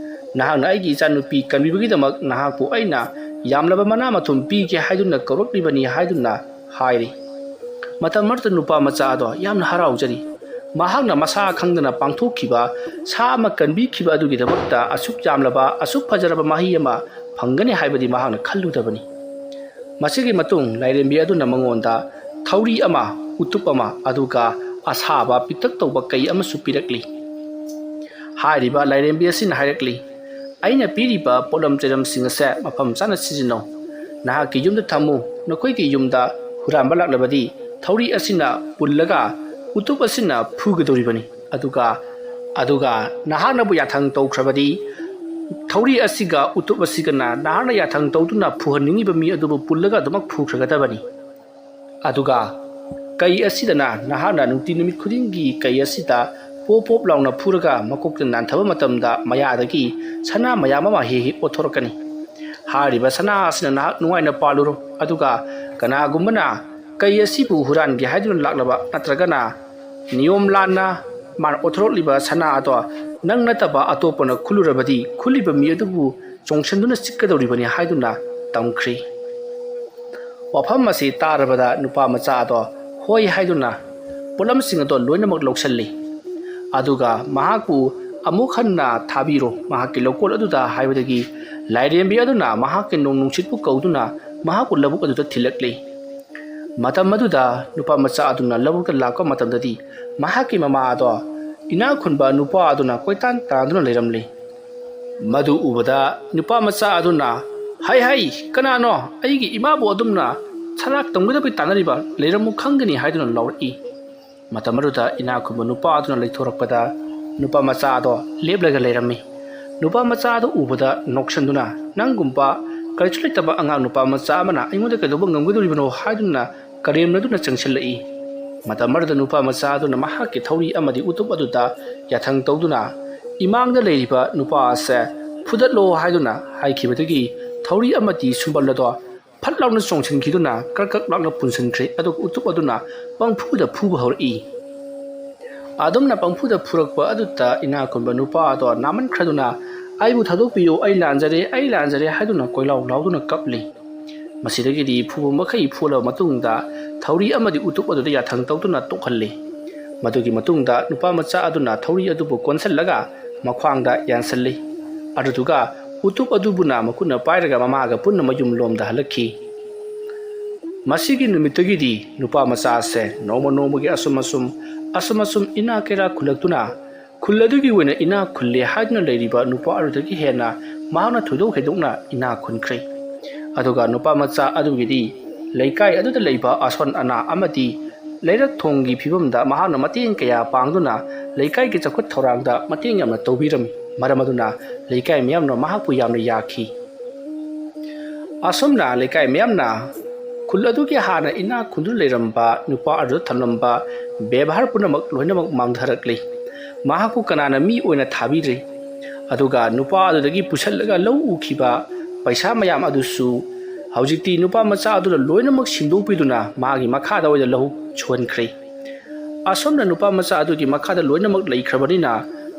ꯅꯍꯥꯛꯅ ꯑꯩꯒꯤ ꯏꯆꯥꯅꯨꯄꯤ ꯀꯟꯕꯤꯕꯒꯤꯗꯃꯛ ꯅꯍꯥꯛꯄꯨ ꯑꯩꯅ ꯌꯥꯝꯂꯕ ꯃꯅꯥ ꯃꯊꯨꯝ ꯄꯤꯒꯦ ꯍꯥꯏꯗꯨꯅ ꯀꯧꯔꯛꯂꯤꯕꯅꯤ ꯍꯥꯏꯗꯨꯅ ꯍꯥꯏꯔꯤ꯫ ꯃꯇꯝ ꯑꯃꯗ ꯅꯨꯄꯥ ꯃꯆꯥ ꯑꯗꯣ ꯌꯥꯝꯅ ꯍꯔꯥꯎꯖꯔꯤ꯫ ꯃꯍꯥꯛꯅ ꯃꯁꯥ ꯈꯪꯗꯅ ꯄꯥꯡꯊꯣꯛꯈꯤꯕ ꯁꯥ ꯑꯃ ꯀꯟꯕꯤꯈꯤꯕ ꯑꯗꯨꯒꯤꯗꯃꯛꯇ ꯑꯁꯨꯛ ꯌꯥꯝꯂꯕ, ꯑꯁꯨꯛ ꯐꯖꯔꯕ ꯃꯍꯩ ꯑꯃ ꯐꯪꯒꯅꯤ ꯍꯥꯏꯕꯗꯤ ꯃꯍꯥꯛꯅ ꯈꯜꯂꯨꯗꯕꯅꯤ꯫ ꯃꯁꯤꯒꯤ ꯃꯇꯨꯡ ꯂꯥꯏꯔꯦꯝꯕꯤ ꯑꯗꯨꯅ ꯃꯉꯣꯟꯗ ꯊꯧꯔꯤ ꯑꯃ, ꯎꯇꯨꯞ ꯑꯃ, ꯑꯗꯨꯒ ꯑꯁꯥꯕ ꯄꯤꯛꯇꯛ ꯇꯧꯕ ꯀꯩ ꯑꯃꯁꯨ ꯄꯤꯔꯛꯂꯤ꯫ ꯍꯥꯏꯔꯤꯕ ꯂꯥꯏꯔꯦꯝꯕꯤ ꯑꯁꯤꯅ ꯍꯥꯏꯔꯛꯂꯤ, "ꯑꯩꯅ ꯄꯤꯔꯤꯕ ꯄꯣꯠꯂꯝ ꯆꯩꯂꯝꯁꯤꯡ ꯑꯁꯦ ꯃꯐꯝ ꯆꯥꯅ ꯁꯤꯖꯤꯟꯅꯧ꯫ ꯅꯍꯥꯛꯀꯤ ꯌꯨꯝꯗ ꯊꯝꯃꯨ꯫ ꯅꯈꯣꯏꯒꯤ ꯌꯨꯝꯗ ꯍꯨꯔꯥꯟꯕ ꯂꯥꯛꯂꯕꯗꯤ ꯊꯧꯔꯤ ꯑꯁꯤꯅ ꯄꯨꯜꯂꯒ ꯎꯇꯨꯞ ꯑꯁꯤꯅ ꯐꯨꯒꯗꯧꯔꯤꯕꯅꯤ꯫ ꯑꯗꯨꯒ, ꯑꯗꯨꯒ ꯅꯍꯥꯛꯅꯕꯨ ꯌꯥꯊꯪ ꯇꯧꯈ꯭ꯔꯕꯗꯤ ꯊꯧꯔꯤ ꯑꯁꯤꯒ ꯎꯇꯨꯞ ꯑꯁꯤꯒꯅ ꯅꯍꯥꯛꯅ ꯌꯥꯊꯪ ꯇꯧꯗꯨꯅ ꯐꯨꯍꯟꯅꯤꯡꯉꯤꯕ ꯃꯤ ꯑꯗꯨꯕꯨ ꯄꯨꯜꯂꯒ ꯑꯗꯨꯃꯛ ꯐꯨꯈ꯭ꯔꯒꯗꯕꯅꯤ꯫ ꯑꯗꯨꯒ ꯀꯩ ꯑꯁꯤꯗꯅ ꯅꯍꯥꯛꯅ ꯅꯨꯡꯇꯤ ꯅꯨꯃꯤꯠ ꯈꯨꯗꯤꯡꯒꯤ ꯀꯩ ꯑꯁꯤꯗ ꯄꯣꯞ ꯄꯣꯞ ꯂꯥꯎꯅ ꯐꯨꯔꯒ ꯃꯀꯣꯛꯇ ꯅꯥꯟꯊꯕ ꯃꯇꯝꯗ ꯃꯌꯥꯗꯒꯤ ꯁꯅꯥ ꯃꯌꯥꯝ ꯑꯃ ꯍꯦꯛ ꯍꯦꯛ ꯑꯣꯠꯊꯣꯔꯛꯀꯅꯤ꯫ ꯍꯥꯏꯔꯤꯕ ꯁꯅꯥ ꯑꯁꯤꯅ ꯅꯍꯥꯛ ꯅꯨꯡꯉꯥꯏꯅ ꯄꯥꯜꯂꯨꯔꯣ꯫ ꯑꯗꯨꯒ ꯀꯅꯥꯒꯨꯝꯕꯅ ꯀꯩ ꯑꯁꯤꯕꯨ ꯍꯨꯔꯥꯟꯒꯦ ꯍꯥꯏꯗꯨꯅ ꯂꯥꯛꯂꯕ ꯅꯠꯇ꯭ꯔꯒꯅ ꯅꯤꯌꯣꯝ ꯂꯥꯟꯅ ꯃꯥꯅ ꯑꯣꯠꯊꯣꯔꯛꯂꯤꯕ ꯁꯅꯥ ꯑꯗꯣ ꯅꯪ ꯅꯠꯇꯕ ꯑꯇꯣꯞꯄꯅ ꯈꯨꯜꯂꯨꯔꯕꯗꯤ ꯈꯨꯜꯂꯤꯕ ꯃꯤ ꯑꯗꯨꯕꯨ ꯆꯣꯡꯁꯤꯟꯗꯨꯅ ꯆꯤꯛꯀꯗꯧꯔꯤꯕꯅꯤ" ꯍꯥꯏꯗꯨꯅ ꯇꯝꯈ꯭ꯔꯤ꯫ ꯋꯥꯐꯝ ꯑꯁꯤ ꯇꯥꯔꯕꯗ ꯅꯨꯄꯥ ꯃꯆꯥ ꯑꯗꯣ ꯍꯣꯏ ꯍꯥꯏꯗꯨꯅ ꯄꯣꯠꯂꯝꯁꯤꯡ ꯑꯗꯣ ꯂꯣꯏꯅꯃꯛ ꯂꯧꯁꯤꯜꯂꯤ꯫ ꯑꯗꯨꯒ ꯃꯍꯥꯛꯄꯨ ꯑꯃꯨꯛ ꯍꯟꯅ ꯊꯥꯕꯤꯔꯣ ꯃꯍꯥꯛꯀꯤ ꯂꯧꯀꯣꯜ ꯑꯗꯨꯗ ꯍꯥꯏꯕꯗꯒꯤ ꯂꯥꯏꯔꯦꯝꯕꯤ ꯑꯗꯨꯅ ꯃꯍꯥꯛꯀꯤ ꯅꯣꯡ ꯅꯨꯡꯁꯤꯠꯄꯨ ꯀꯧꯗꯨꯅ ꯃꯍꯥꯛꯄꯨ ꯂꯧꯕꯨꯛ ꯑꯗꯨꯗ ꯊꯤꯜꯂꯛꯂꯤ꯫ ꯃꯇꯝ ꯑꯗꯨꯗ ꯅꯨꯄꯥ ꯃꯆꯥ ꯑꯗꯨꯅ ꯂꯧꯕꯨꯛꯇ ꯂꯥꯛꯄ ꯃꯇꯝꯗꯗꯤ ꯃꯍꯥꯛꯀꯤ ꯃꯃꯥ ꯑꯗꯣ ꯏꯅꯥꯛ ꯈꯨꯟꯕ ꯅꯨꯄꯥ ꯑꯗꯨꯅ ꯀꯣꯏꯇꯥꯟ ꯇꯥꯟꯗꯨꯅ ꯂꯩꯔꯝꯂꯤ꯫ ꯃꯗꯨ ꯎꯕꯗ ꯅꯨꯄꯥ ꯃꯆꯥ ꯑꯗꯨꯅ, "ꯍꯩ ꯍꯩ, ꯀꯅꯥꯅꯣ ꯑꯩꯒꯤ ꯏꯃꯥꯕꯨ ꯑꯗꯨꯝꯅ ꯁꯂꯥꯛ ꯇꯝꯒꯗꯕꯒꯤ ꯇꯥꯟꯅꯔꯤꯕ ꯂꯩꯔꯝꯃꯨ ꯈꯪꯒꯅꯤ ꯍꯥꯏꯗꯨꯅ ꯂꯥꯎꯔꯛꯏ꯫ ꯃꯇꯝ ꯑꯗꯨꯗ ꯏꯅꯥꯛ ꯈꯨꯟꯕ ꯅꯨꯄꯥ ꯑꯗꯨꯅ ꯂꯩꯊꯣꯔꯛꯄꯗ ꯅꯨꯄꯥ ꯃꯆꯥ ꯑꯗꯣ ꯂꯦꯞꯂꯒ ꯂꯩꯔꯝꯃꯤ꯫ ꯅꯨꯄꯥ ꯃꯆꯥ ꯑꯗꯨ ꯎꯕꯗ ꯅꯣꯛꯁꯟꯗꯨꯅ, "ꯅꯪꯒꯨꯝꯕ ꯀꯔꯤꯁꯨ ꯂꯩꯇꯕ ꯑꯉꯥꯡ ꯅꯨꯄꯥ ꯃꯆꯥ ꯑꯃꯅ ꯑꯩꯉꯣꯟꯗ ꯀꯩꯗꯧꯕ ꯉꯝꯒꯗꯧꯔꯤꯕꯅꯣ?" ꯍꯥꯏꯗꯨꯅ ꯀꯔꯦꯝꯅꯗꯨꯅ ꯆꯪꯁꯤꯜꯂꯛꯏ꯫ ꯃꯇꯝ ꯑꯗꯨꯗ ꯅꯨꯄꯥ ꯃꯆꯥ ꯑꯗꯨꯅ ꯃꯍꯥꯛꯀꯤ ꯊꯧꯔꯤ ꯑꯃꯗꯤ ꯎꯇꯨꯞ ꯑꯗꯨꯗ ꯌꯥꯊꯪ ꯇꯧꯗꯨꯅ, "ꯏꯃꯥꯡꯗ ꯂꯩꯔꯤꯕ ꯅꯨꯄꯥ ꯑꯁꯦ ꯐꯨꯗꯠꯂꯣ" ꯍꯥꯏꯗꯨꯅ ꯍꯥꯏꯈꯤꯕꯗꯒꯤ ꯊꯧꯔꯤ ꯑꯃꯗꯤ ꯁꯨꯝꯕꯜ ꯑꯗꯣ ꯐꯠ ꯂꯥꯎꯅ ꯆꯣꯡꯁꯤꯟꯈꯤꯗꯨꯅ ꯀ꯭ꯔꯛ ꯀ꯭ꯔꯛ ꯂꯥꯎꯅ ꯄꯨꯟꯁꯤꯟꯈ꯭ꯔꯦ, ꯑꯗꯨꯒ ꯎꯇꯨꯞ ꯑꯗꯨꯅ ꯄꯪꯐꯨꯗ ꯐꯨꯕ ꯍꯧꯔꯛꯏ꯫ ꯑꯗꯨꯝꯅ ꯄꯪꯐꯨꯗ ꯐꯨꯔꯛꯄ ꯑꯗꯨꯗ ꯏꯅꯥꯛ ꯈꯨꯟꯕ ꯅꯨꯄꯥ ꯑꯗꯣ ꯅꯥꯃꯟꯈ꯭ꯔꯗꯨꯅ, "ꯑꯩꯕꯨ ꯊꯥꯗꯣꯛꯄꯤꯌꯨ, ꯑꯩ ꯂꯥꯟꯖꯔꯦ, ꯑꯩ ꯂꯥꯟꯖꯔꯦ" ꯍꯥꯏꯗꯨꯅ ꯀꯣꯏꯂꯥꯎ ꯂꯥꯎꯗꯨꯅ ꯀꯞꯂꯤ꯫ ꯃꯁꯤꯗꯒꯤꯗꯤ ꯐꯨꯕ ꯃꯈꯩ ꯐꯨꯂꯕ ꯃꯇꯨꯡꯗ ꯊꯧꯔꯤ ꯑꯃꯗꯤ ꯎꯇꯨꯞ ꯑꯗꯨꯗ ꯌꯥꯊꯪ ꯇꯧꯗꯨꯅ ꯇꯣꯛꯍꯜꯂꯤ꯫ ꯃꯗꯨꯒꯤ ꯃꯇꯨꯡꯗ ꯅꯨꯄꯥ ꯃꯆꯥ ꯑꯗꯨꯅ ꯊꯧꯔꯤ ꯑꯗꯨꯕꯨ ꯀꯣꯟꯁꯤꯜꯂꯒ ꯃꯈ꯭ꯋꯥꯡꯗ ꯌꯥꯟꯁꯤꯜꯂꯤ꯫ ꯑꯗꯨꯗꯨꯒ ꯎꯇꯨꯞ ꯑꯗꯨꯕꯨꯅ ꯃꯈꯨꯠꯅ ꯄꯥꯏꯔꯒ ꯃꯃꯥꯒ ꯄꯨꯟꯅ ꯃꯌꯨꯝ ꯂꯣꯝꯗ ꯍꯜꯂꯛꯈꯤ꯫ ꯃꯁꯤꯒꯤ ꯅꯨꯃꯤꯠꯇꯒꯤꯗꯤ ꯅꯨꯄꯥ ꯃꯆꯥ ꯑꯁꯦ ꯅꯣꯡꯃ ꯅꯣꯡꯃꯒꯤ ꯑꯁꯨꯝ ꯑꯁꯨꯝ, ꯑꯁꯨꯝ ꯑꯁꯨꯝ ꯏꯅꯥꯛ ꯀꯩꯔꯥꯛ ꯈꯨꯜꯂꯛꯇꯨꯅ, ꯈꯨꯜ ꯑꯗꯨꯒꯤ ꯑꯣꯏꯅ ꯏꯅꯥꯛ ꯈꯨꯜꯂꯦ ꯍꯥꯏꯗꯨꯅ ꯂꯩꯔꯤꯕ ꯅꯨꯄꯥ ꯑꯗꯨꯗꯒꯤ ꯍꯦꯟꯅ ꯃꯍꯥꯛꯅ ꯊꯣꯏꯗꯣꯛ ꯍꯦꯟꯗꯣꯛꯅ ꯏꯅꯥꯛ ꯈꯨꯟꯈ꯭ꯔꯦ꯫ ꯑꯗꯨꯒ ꯅꯨꯄꯥ ꯃꯆꯥ ꯑꯗꯨꯒꯤꯗꯤ ꯂꯩꯀꯥꯏ ꯑꯗꯨꯗ ꯂꯩꯕ ꯑꯁꯣꯟ ꯑꯅꯥ ꯑꯃꯗꯤ ꯂꯩꯔꯛ ꯊꯣꯡꯒꯤ ꯐꯤꯕꯝꯗ ꯃꯍꯥꯛꯅ ꯃꯇꯦꯡ ꯀꯌꯥ ꯄꯥꯡꯗꯨꯅ ꯂꯩꯀꯥꯏꯒꯤ ꯆꯥꯎꯈꯠ ꯊꯧꯔꯥꯡꯗ ꯃꯇꯦꯡ ꯌꯥꯝꯅ ꯇꯧꯕꯤꯔꯝꯃꯤ꯫ ꯃꯔꯝ ꯑꯗꯨꯅ ꯂꯩꯀꯥꯏ ꯃꯤꯌꯥꯝꯅ ꯃꯍꯥꯛꯄꯨ ꯌꯥꯝꯅ ꯌꯥꯈꯤ꯫ ꯑꯁꯨꯝꯅ ꯂꯩꯀꯥꯏ ꯃꯤꯌꯥꯝꯅ ꯈꯨꯜ ꯑꯗꯨꯒꯤ ꯍꯥꯟꯅ ꯏꯅꯥꯛ ꯈꯨꯟꯗꯨꯅ ꯂꯩꯔꯝꯕ ꯅꯨꯄꯥ ꯑꯗꯨꯗ ꯊꯝꯂꯝꯕ ꯕꯦꯕꯥꯔ ꯄꯨꯝꯅꯃꯛ ꯂꯣꯏꯅꯃꯛ ꯃꯥꯡꯊꯔꯛꯂꯤ꯫ ꯃꯍꯥꯛꯄꯨ ꯀꯅꯥꯅ ꯃꯤ ꯑꯣꯏꯅ ꯊꯥꯕꯤꯗ꯭ꯔꯦ꯫ ꯑꯗꯨꯒ ꯅꯨꯄꯥ ꯑꯗꯨꯗꯒꯤ ꯄꯨꯁꯜꯂꯒ ꯂꯧ ꯎꯈꯤꯕ ꯄꯩꯁꯥ ꯃꯌꯥꯝ ꯑꯗꯨꯁꯨ ꯍꯧꯖꯤꯛꯇꯤ ꯅꯨꯄꯥ ꯃꯆꯥ ꯑꯗꯨꯅ ꯂꯣꯏꯅꯃꯛ ꯁꯤꯟꯗꯣꯛꯄꯤꯗꯨꯅ ꯃꯥꯒꯤ ꯃꯈꯥꯗ ꯑꯣꯏꯅ ꯂꯧ ꯁꯨꯍꯟꯈ꯭ꯔꯦ꯫ ꯑꯁꯨꯝꯅ ꯅꯨꯄꯥ ꯃꯆꯥ ꯑꯗꯨꯒꯤ ꯃꯈꯥꯗ ꯂꯣꯏꯅꯃꯛ ꯂꯩꯈ꯭ꯔꯕꯅꯤꯅ,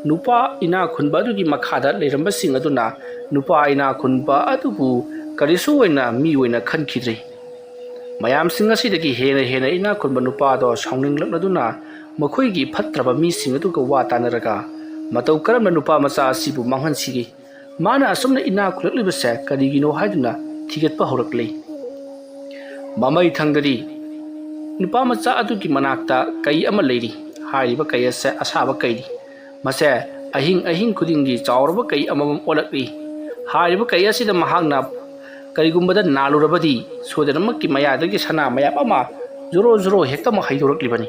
ꯅꯨꯄꯥ ꯏꯅꯥꯛ ꯈꯨꯟꯕ ꯑꯗꯨꯒꯤ ꯃꯈꯥꯗ ꯂꯩꯔꯝꯕꯁꯤꯡ ꯑꯗꯨꯅ ꯅꯨꯄꯥ ꯏꯅꯥꯛ ꯈꯨꯟꯕ ꯑꯗꯨꯕꯨ ꯀꯔꯤꯁꯨ ꯑꯣꯏꯅ ꯃꯤ ꯑꯣꯏꯅ ꯈꯟꯈꯤꯗ꯭ꯔꯦ꯫ ꯃꯌꯥꯝꯁꯤꯡ ꯑꯁꯤꯗꯒꯤ ꯍꯦꯟꯅ ꯍꯦꯟꯅ ꯏꯅꯥꯛ ꯈꯨꯟꯕ ꯅꯨꯄꯥꯗꯣ ꯁꯥꯎꯅꯤꯡꯂꯛꯂꯗꯨꯅ ꯃꯈꯣꯏꯒꯤ ꯐꯠꯇ꯭ꯔꯕ ꯃꯤꯁꯤꯡ ꯑꯗꯨꯒ ꯋꯥ ꯇꯥꯅꯔꯒ ꯃꯇꯧ ꯀꯔꯝꯅ ꯅꯨꯄꯥ ꯃꯆꯥ ꯑꯁꯤꯕꯨ ꯃꯥꯡꯍꯟꯁꯤꯒꯦ? ꯃꯥꯅ ꯑꯁꯨꯝꯅ ꯏꯅꯥꯛ ꯈꯨꯜꯂꯛꯂꯤꯕꯁꯦ ꯀꯔꯤꯒꯤꯅꯣ ꯍꯥꯏꯗꯨꯅ ꯊꯤꯒꯠꯄ ꯍꯧꯔꯛꯂꯤ꯫ ꯃꯃꯩ ꯊꯪꯗꯗꯤ ꯅꯨꯄꯥ ꯃꯆꯥ ꯑꯗꯨꯒꯤ ꯃꯅꯥꯛꯇ ꯀꯩ ꯑꯃ ꯂꯩꯔꯤ꯫ ꯍꯥꯏꯔꯤꯕ ꯀꯩ ꯑꯁꯦ ꯑꯁꯥꯕ ꯀꯩꯅꯤ꯫ ꯃꯁꯦ ꯑꯍꯤꯡ ꯑꯍꯤꯡ ꯈꯨꯗꯤꯡꯒꯤ ꯆꯥꯎꯔꯕ ꯀꯩ ꯑꯃꯃꯝ ꯑꯣꯜꯂꯛꯂꯤ꯫ ꯍꯥꯏꯔꯤꯕ ꯀꯩ ꯑꯁꯤꯗ ꯃꯍꯥꯛꯅ ꯀꯔꯤꯒꯨꯝꯕꯗ ꯅꯥꯜꯂꯨꯔꯕꯗꯤ ꯁꯣꯏꯗꯅꯃꯛꯀꯤ ꯃꯌꯥꯗꯒꯤ ꯁꯅꯥ ꯃꯌꯥꯝ ꯑꯃ ꯖꯣꯔꯣ ꯖꯣꯔꯣ ꯍꯦꯛꯇꯃꯛ ꯍꯩꯗꯣꯔꯛꯂꯤꯕꯅꯤ꯫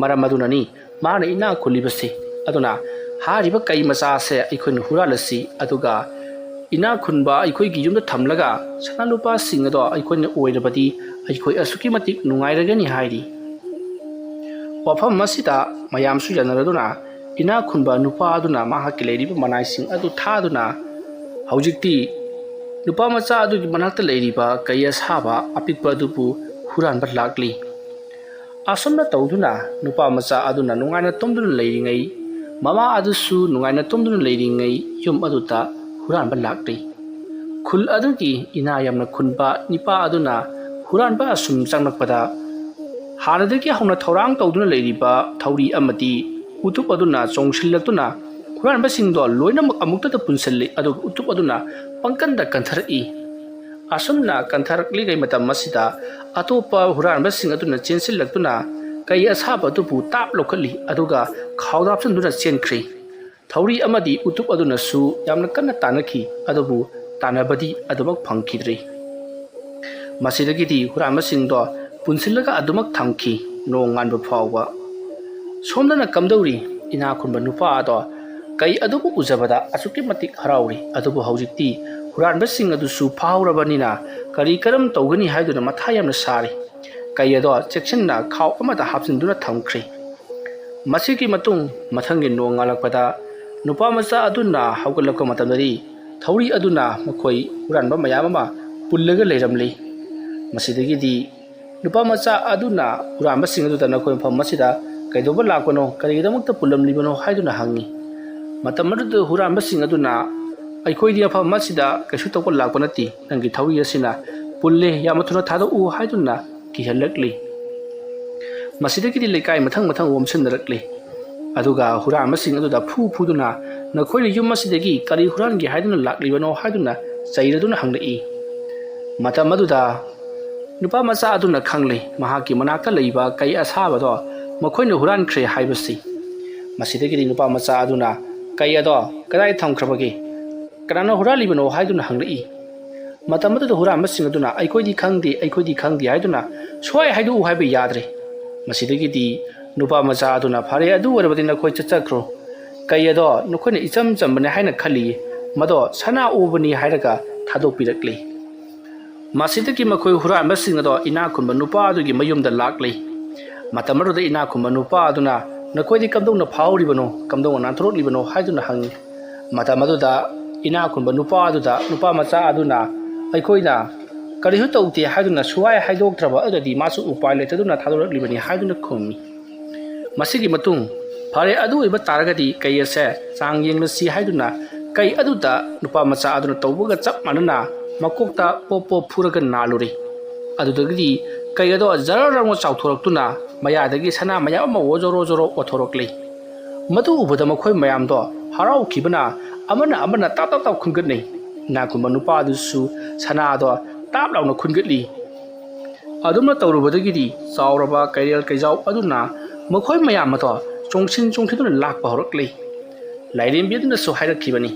ꯃꯔꯝ ꯑꯗꯨꯅꯅꯤ ꯃꯥꯅ ꯏꯅꯥꯛ ꯈꯨꯜꯂꯤꯕꯁꯤ꯫ ꯑꯗꯨꯅ ꯍꯥꯏꯔꯤꯕ ꯀꯩ ꯃꯆꯥꯁꯦ ꯑꯩꯈꯣꯏꯅ ꯍꯨꯔꯥꯜꯂꯁꯤ, ꯑꯗꯨꯒ ꯏꯅꯥꯛ ꯈꯨꯟꯕ ꯑꯩꯈꯣꯏꯒꯤ ꯌꯨꯝꯗ ꯊꯝꯂꯒ ꯁꯅꯥ ꯂꯨꯄꯥꯁꯤꯡ ꯑꯗꯣ ꯑꯩꯈꯣꯏꯅ ꯑꯣꯏꯔꯕꯗꯤ ꯑꯩꯈꯣꯏ ꯑꯁꯨꯛꯀꯤ ꯃꯇꯤꯛ ꯅꯨꯡꯉꯥꯏꯔꯒꯅꯤ ꯍꯥꯏꯔꯤ꯫ ꯋꯥꯐꯝ ꯑꯁꯤꯗ ꯃꯌꯥꯝꯁꯨ ꯌꯥꯅꯔꯗꯨꯅ ꯏꯅꯥꯛ ꯈꯨꯟꯕ ꯅꯨꯄꯥ ꯑꯗꯨꯅ ꯃꯍꯥꯛꯀꯤ ꯂꯩꯔꯤꯕ ꯃꯅꯥꯏꯁꯤꯡ ꯑꯗꯨ ꯊꯥꯗꯨꯅ ꯍꯧꯖꯤꯛꯇꯤ ꯅꯨꯄꯥ ꯃꯆꯥ ꯑꯗꯨꯒꯤ ꯃꯅꯥꯛꯇ ꯂꯩꯔꯤꯕ ꯀꯩ ꯑꯁꯥꯕ ꯑꯄꯤꯛꯄ ꯑꯗꯨꯕꯨ ꯍꯨꯔꯥꯟꯕ ꯂꯥꯛꯂꯤ꯫ ꯑꯁꯨꯝꯅ ꯇꯧꯗꯨꯅ ꯅꯨꯄꯥ ꯃꯆꯥ ꯑꯗꯨꯅ ꯅꯨꯡꯉꯥꯏꯅ ꯇꯨꯝꯗꯨꯅ ꯂꯩꯔꯤꯉꯩ, ꯃꯃꯥ ꯑꯗꯨꯁꯨ ꯅꯨꯡꯉꯥꯏꯅ ꯇꯨꯝꯗꯨꯅ ꯂꯩꯔꯤꯉꯩ ꯌꯨꯝ ꯑꯗꯨꯗ ꯍꯨꯔꯥꯟꯕ ꯂꯥꯛꯂꯤ꯫ ꯈꯨꯜ ꯑꯗꯨꯒꯤ ꯏꯅꯥ ꯌꯥꯝꯅ ꯈꯨꯟꯕ ꯅꯤꯄꯥ ꯑꯗꯨꯅ ꯍꯨꯔꯥꯟꯕ ꯑꯁꯨꯝ ꯆꯪꯂꯛꯄꯗ ꯍꯥꯟꯅꯗꯒꯤ ꯍꯧꯅ ꯊꯧꯔꯥꯡ ꯇꯧꯗꯨꯅ ꯂꯩꯔꯤꯕ ꯊꯧꯔꯤ ꯑꯃꯗꯤ ꯎꯇꯨꯞ ꯑꯗꯨꯅ ꯆꯣꯡꯁꯤꯜꯂꯛꯇꯨꯅ ꯍꯨꯔꯥꯟꯕꯁꯤꯡꯗꯣ ꯂꯣꯏꯅꯃꯛ ꯑꯃꯨꯛꯇꯗ ꯄꯨꯟꯁꯤꯜꯂꯤ, ꯑꯗꯨꯒ ꯎꯇꯨꯞ ꯑꯗꯨꯅ ꯄꯪꯀꯟꯗ ꯀꯟꯊꯔꯛꯏ꯫ ꯑꯁꯨꯝꯅ ꯀꯟꯊꯔꯛꯂꯤꯉꯩ ꯃꯇꯝ ꯑꯁꯤꯗ ꯑꯇꯣꯞꯄ ꯍꯨꯔꯥꯟꯕꯁꯤꯡ ꯑꯗꯨꯅ ꯆꯦꯟꯁꯤꯜꯂꯛꯇꯨꯅ ꯀꯩ ꯑꯁꯥꯕ ꯑꯗꯨꯕꯨ ꯇꯥꯞ ꯂꯧꯈꯠꯂꯤ, ꯑꯗꯨꯒ ꯈꯥꯎꯗ ꯍꯥꯞꯆꯤꯟꯗꯨꯅ ꯆꯦꯟꯈ꯭ꯔꯤ꯫ ꯊꯧꯔꯤ ꯑꯃꯗꯤ ꯎꯇꯨꯞ ꯑꯗꯨꯅꯁꯨ ꯌꯥꯝꯅ ꯀꯟꯅ ꯇꯥꯟꯅꯈꯤ, ꯑꯗꯨꯕꯨ ꯇꯥꯟꯅꯕꯗꯤ ꯑꯗꯨꯃꯛ ꯐꯪꯈꯤꯗ꯭ꯔꯤ꯫ ꯃꯁꯤꯗꯒꯤꯗꯤ ꯍꯨꯔꯥꯟꯕꯁꯤꯡꯗꯣ ꯄꯨꯟꯁꯤꯜꯂꯒ ꯑꯗꯨꯃꯛ ꯊꯝꯈꯤ, ꯅꯣꯡ ꯉꯥꯟꯕ ꯐꯥꯎꯕ꯫ ꯁꯣꯝꯗꯅ ꯀꯝꯗꯧꯔꯤ? ꯏꯅꯥꯛ ꯈꯨꯟꯕ ꯅꯨꯄꯥ ꯑꯗꯣ ꯀꯩ ꯑꯗꯨꯕꯨ ꯎꯖꯕꯗ ꯑꯁꯨꯛꯀꯤ ꯃꯇꯤꯛ ꯍꯔꯥꯎꯔꯤ꯫ ꯑꯗꯨꯕꯨ ꯍꯧꯖꯤꯛꯇꯤ ꯍꯨꯔꯥꯟꯕꯁꯤꯡ ꯑꯗꯨꯁꯨ ꯐꯥꯍꯧꯔꯕꯅꯤꯅ ꯀꯔꯤ ꯀꯔꯝ ꯇꯧꯒꯅꯤ ꯍꯥꯏꯗꯨꯅ ꯃꯊꯥ ꯌꯥꯝꯅ ꯁꯥꯔꯤ꯫ ꯀꯩ ꯑꯗꯣ ꯆꯦꯛꯁꯤꯟꯅ ꯈꯥꯎ ꯑꯃꯗ ꯍꯥꯞꯆꯤꯟꯗꯨꯅ ꯊꯝꯈ꯭ꯔꯤ꯫ ꯃꯁꯤꯒꯤ ꯃꯇꯨꯡ ꯃꯊꯪꯒꯤ ꯅꯣꯡ ꯉꯥꯜꯂꯛꯄꯗ ꯅꯨꯄꯥ ꯃꯆꯥ ꯑꯗꯨꯅ ꯍꯧꯒꯠꯂꯛꯄ ꯃꯇꯝꯗꯗꯤ ꯊꯧꯔꯤ ꯑꯗꯨꯅ ꯃꯈꯣꯏ ꯍꯨꯔꯥꯟꯕ ꯃꯌꯥꯝ ꯑꯃ ꯄꯨꯜꯂꯒ ꯂꯩꯔꯝꯂꯤ꯫ ꯃꯁꯤꯗꯒꯤꯗꯤ ꯅꯨꯄꯥ ꯃꯆꯥ ꯑꯗꯨꯅ ꯍꯨꯔꯥꯟꯕꯁꯤꯡ ꯑꯗꯨꯗ "ꯅꯈꯣꯏ ꯃꯐꯝ ꯑꯁꯤꯗ ꯀꯩꯗꯧꯕ ꯂꯥꯛꯄꯅꯣ? ꯀꯔꯤꯒꯤꯗꯃꯛꯇ ꯄꯨꯜꯂꯝꯂꯤꯕꯅꯣ?" ꯍꯥꯏꯗꯨꯅ ꯍꯪꯉꯤ꯫ ꯃꯇꯝ ꯑꯗꯨꯗ ꯍꯨꯔꯥꯟꯕꯁꯤꯡ ꯑꯗꯨꯅ, "ꯑꯩꯈꯣꯏꯗꯤ ꯃꯐꯝ ꯑꯁꯤꯗ ꯀꯩꯁꯨ ꯇꯧꯕ ꯂꯥꯛꯄ ꯅꯠꯇꯦ, ꯅꯪꯒꯤ ꯊꯧꯔꯤ ꯑꯁꯤꯅ ꯄꯨꯜꯂꯦ, ꯌꯥꯝꯅ ꯊꯨꯅ ꯊꯥꯗꯣꯛꯎ" ꯍꯥꯏꯗꯨꯅ ꯀꯤꯍꯜꯂꯛꯂꯤ꯫ ꯃꯁꯤꯗꯒꯤꯗꯤ ꯂꯩꯀꯥꯏ ꯃꯊꯪ ꯃꯊꯪ ꯑꯣꯝꯁꯤꯟꯅꯔꯛꯂꯤ꯫ ꯑꯗꯨꯒ ꯍꯨꯔꯥꯟꯕꯁꯤꯡ ꯑꯗꯨꯗ ꯐꯨ ꯐꯨꯗꯨꯅ, "ꯅꯈꯣꯏꯅ ꯌꯨꯝ ꯑꯁꯤꯗꯒꯤ ꯀꯔꯤ ꯍꯨꯔꯥꯟꯒꯦ ꯍꯥꯏꯗꯨꯅ ꯂꯥꯛꯂꯤꯕꯅꯣ?" ꯍꯥꯏꯗꯨꯅ ꯆꯩꯔꯗꯨꯅ ꯍꯪꯂꯛꯏ꯫ ꯃꯇꯝ ꯑꯗꯨꯗ ꯅꯨꯄꯥ ꯃꯆꯥ ꯑꯗꯨꯅ ꯈꯪꯂꯦ ꯃꯍꯥꯛꯀꯤ ꯃꯅꯥꯛꯇ ꯂꯩꯕ ꯀꯩ ꯑꯁꯥꯕꯗꯣ ꯃꯈꯣꯏꯅ ꯍꯨꯔꯥꯟꯈ꯭ꯔꯦ ꯍꯥꯏꯕꯁꯤ꯫ ꯃꯁꯤꯗꯒꯤꯗꯤ ꯅꯨꯄꯥ ꯃꯆꯥ ꯑꯗꯨꯅ, "ꯀꯩ ꯑꯗꯣ ꯀꯗꯥꯏ ꯊꯝꯈ꯭ꯔꯕꯒꯦ? ꯀꯅꯥꯅ ꯍꯨꯔꯥꯜꯂꯤꯕꯅꯣ?" ꯍꯥꯏꯗꯨꯅ ꯍꯪꯂꯛꯏ꯫ ꯃꯇꯝ ꯑꯗꯨꯗ ꯍꯨꯔꯥꯟꯕꯁꯤꯡ ꯑꯗꯨꯅ, "ꯑꯩꯈꯣꯏꯗꯤ ꯈꯪꯗꯦ, ꯑꯩꯈꯣꯏꯗꯤ ꯈꯪꯗꯦ" ꯍꯥꯏꯗꯨꯅ ꯁꯨꯍꯥꯏ ꯍꯥꯏꯗꯣꯛꯎ ꯍꯥꯏꯕ ꯌꯥꯗ꯭ꯔꯦ꯫ ꯃꯁꯤꯗꯒꯤꯗꯤ ꯅꯨꯄꯥ ꯃꯆꯥ ꯑꯗꯨꯅ, "ꯐꯔꯦ, ꯑꯗꯨ ꯑꯣꯏꯔꯕꯗꯤ ꯅꯈꯣꯏ ꯆꯠꯆꯈ꯭ꯔꯣ꯫ ꯀꯩ ꯑꯗꯣ ꯅꯈꯣꯏꯅ ꯏꯆꯝ ꯆꯝꯕꯅꯤ ꯍꯥꯏꯅ ꯈꯜꯂꯤ, ꯃꯗꯣ ꯁꯅꯥ ꯎꯕꯅꯤ" ꯍꯥꯏꯔꯒ ꯊꯥꯗꯣꯛꯄꯤꯔꯛꯂꯤ꯫ ꯃꯁꯤꯗꯒꯤ ꯃꯈꯣꯏ ꯍꯨꯔꯥꯟꯕꯁꯤꯡ ꯑꯗꯣ ꯏꯅꯥꯛ ꯈꯨꯟꯕ ꯅꯨꯄꯥ ꯑꯗꯨꯒꯤ ꯃꯌꯨꯝꯗ ꯂꯥꯛꯂꯤ꯫ ꯃꯇꯝ ꯑꯗꯨꯗ ꯏꯅꯥꯛ ꯈꯨꯟꯕ ꯅꯨꯄꯥ ꯑꯗꯨꯅ, "ꯅꯈꯣꯏꯗꯤ ꯀꯝꯗꯧꯅ ꯐꯥꯎꯔꯤꯕꯅꯣ, ꯀꯝꯗꯧꯅ ꯅꯥꯟꯊꯣꯔꯛꯂꯤꯕꯅꯣ?" ꯍꯥꯏꯗꯨꯅ ꯍꯪꯉꯤ꯫ ꯃꯇꯝ ꯑꯗꯨꯗ ꯏꯅꯥꯛ ꯈꯨꯟꯕ ꯅꯨꯄꯥ ꯑꯗꯨꯗ ꯅꯨꯄꯥ ꯃꯆꯥ ꯑꯗꯨꯅ, "ꯑꯩꯈꯣꯏꯅ ꯀꯔꯤꯁꯨ ꯇꯧꯗꯦ" ꯍꯥꯏꯗꯨꯅ ꯁꯨꯍꯥꯏ ꯍꯥꯏꯗꯣꯛꯇ꯭ꯔꯕ ꯑꯗꯨꯗꯤ ꯃꯥꯁꯨ ꯎꯄꯥꯏ ꯂꯩꯇꯗꯨꯅ ꯊꯥꯗꯣꯔꯛꯂꯤꯕꯅꯤ ꯍꯥꯏꯗꯨꯅ ꯈꯨꯝꯃꯤ꯫ ꯃꯁꯤꯒꯤ ꯃꯇꯨꯡ, "ꯐꯔꯦ, ꯑꯗꯨ ꯑꯣꯏꯕ ꯇꯥꯔꯒꯗꯤ ꯀꯩ ꯑꯁꯦ ꯆꯥꯡ ꯌꯦꯡꯂꯁꯤ" ꯍꯥꯏꯗꯨꯅ ꯀꯩ ꯑꯗꯨꯗ ꯅꯨꯄꯥ ꯃꯆꯥ ꯑꯗꯨꯅ ꯇꯧꯕꯒ ꯆꯞ ꯃꯥꯟꯅꯅ ꯃꯀꯣꯛꯇ ꯄꯣꯞ ꯄꯣꯞ ꯐꯨꯔꯒ ꯅꯥꯜꯂꯨꯔꯦ꯫ ꯑꯗꯨꯗꯒꯤꯗꯤ ꯀꯩ ꯑꯗꯣ ꯖꯔ ꯂꯥꯎꯅ ꯆꯥꯎꯊꯣꯔꯛꯇꯨꯅ ꯃꯌꯥꯗꯒꯤ ꯁꯅꯥ ꯃꯌꯥꯝ ꯑꯃ ꯑꯣ ꯖꯣꯔꯣ ꯖꯣꯔꯣ ꯑꯣꯊꯣꯔꯛꯂꯦ꯫ ꯃꯗꯨ ꯎꯕꯗ ꯃꯈꯣꯏ ꯃꯌꯥꯝꯗꯣ ꯍꯔꯥꯎꯈꯤꯕꯅ ꯑꯃꯅ ꯑꯃꯅ ꯇꯥꯞ ꯇꯥꯞ ꯇꯥꯞ ꯈꯨꯟꯒꯠꯅꯩ꯫ ꯏꯅꯥꯛ ꯈꯨꯟꯕ ꯅꯨꯄꯥ ꯑꯗꯨꯁꯨ ꯁꯅꯥꯗꯣ ꯇꯥꯞ ꯂꯥꯎꯅ ꯈꯨꯟꯒꯠꯂꯤ꯫ ꯑꯗꯨꯝꯅ ꯇꯧꯔꯨꯕꯗꯒꯤꯗꯤ ꯆꯥꯎꯔꯕ ꯀꯩꯔꯦꯜ ꯀꯩꯖꯥꯎ ꯑꯗꯨꯅ ꯃꯈꯣꯏ ꯃꯌꯥꯝ ꯑꯗꯣ ꯆꯣꯡꯁꯤꯟ ꯆꯣꯡꯁꯤꯟꯗꯨꯅ ꯂꯥꯛꯄ ꯍꯧꯔꯛꯂꯤ꯫ ꯂꯥꯏꯔꯦꯝꯕꯤ ꯑꯗꯨꯅꯁꯨ ꯍꯥꯏꯔꯛꯈꯤꯕꯅꯤ,